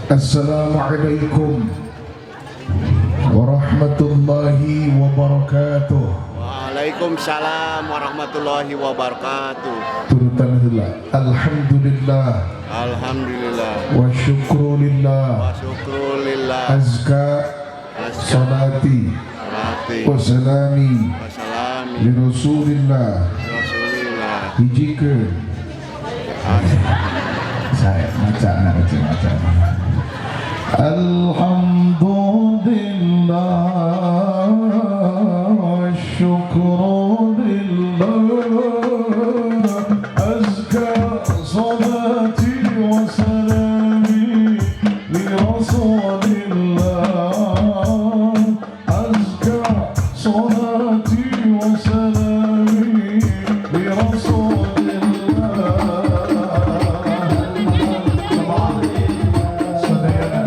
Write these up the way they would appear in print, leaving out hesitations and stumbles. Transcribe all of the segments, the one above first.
Assalamualaikum warahmatullahi wabarakatuh. Waalaikumsalam warahmatullahi wabarakatuh. Turutan heula. Alhamdulillah. Alhamdulillah. Wa syukrulillah. Wa syukrulillah. Azka salati salati wa salami wa salami li Rasulillah. Rasulillah. Hijikeun. Saya maca anak kecil maca. Alhamdulillah wa syukrulillah, azka salati wa salami li Rasulillah, azka salati wa salami li Rasulillah. Sadayana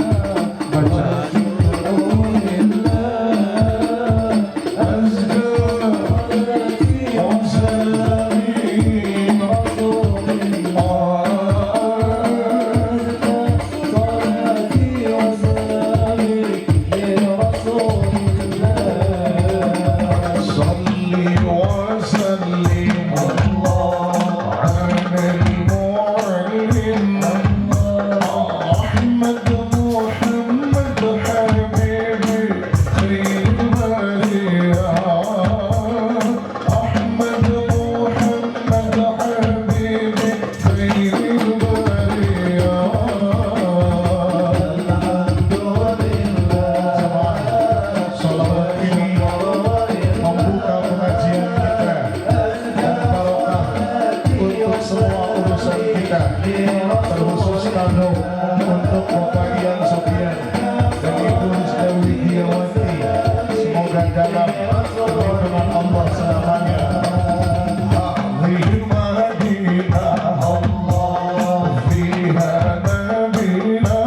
baca. Azka wa salami Rasulillah. Salati wa salami li Rasulillah. صلي وسلم على المعلم أحمد محمد حبيبي خير البرية، أحمد محمد حبيبي خير البرية. Alhamdulillah. Salawat ini membuka pengajian kita dan barokah untuk semua urusan kita, terkhusus kado untuk Bapak Ian Sofian dan Ibu Dewi Diawati, semoga dalam perlindungan Allah selamanya. هذه المدينة الله فيها نبينا،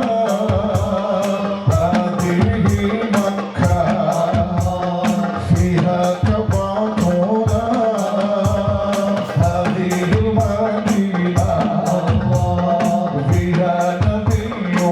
هذه مكة فيها كعبتنا، هذه المدينة الله فيها نبينا.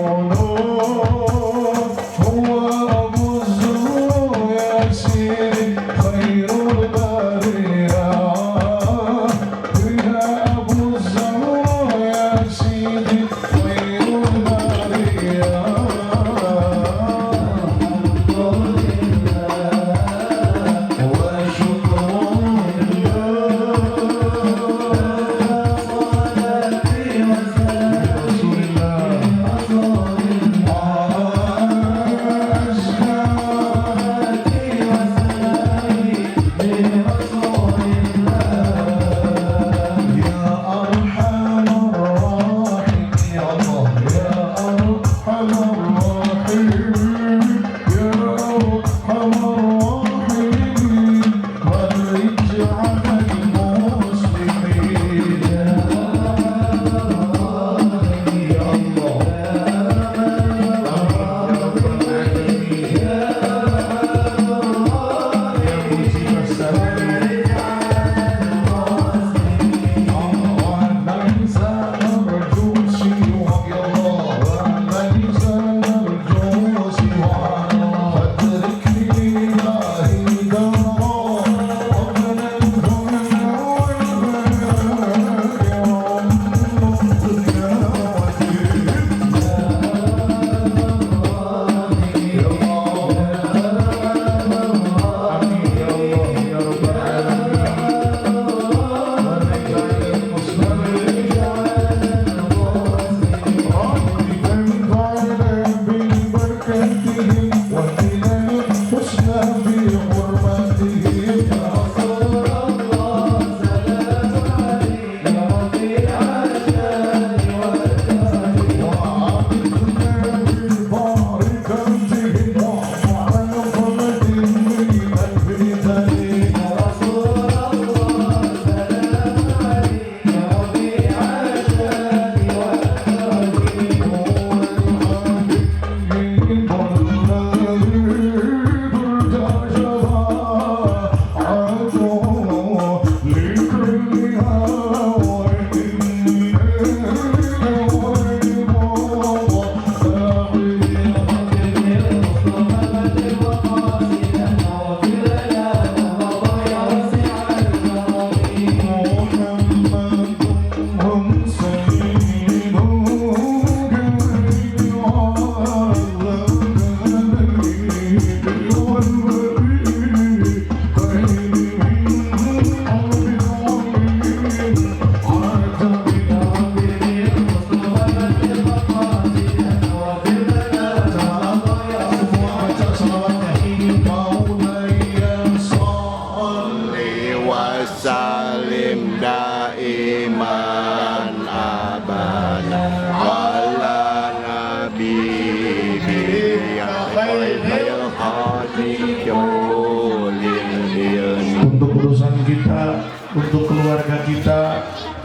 keluarga kita,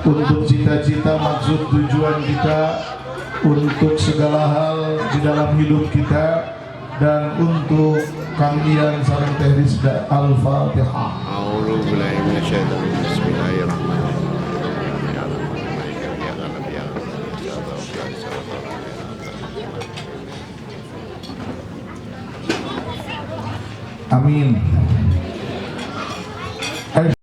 untuk cita-cita maksud tujuan kita, untuk segala hal di dalam hidup kita, dan untuk Kang Ian sareng Teh Rizda. Al-Fatihah. A'udzu billahi minasyaitonir rajim. Bismillahirrahmanirrahim. Amin.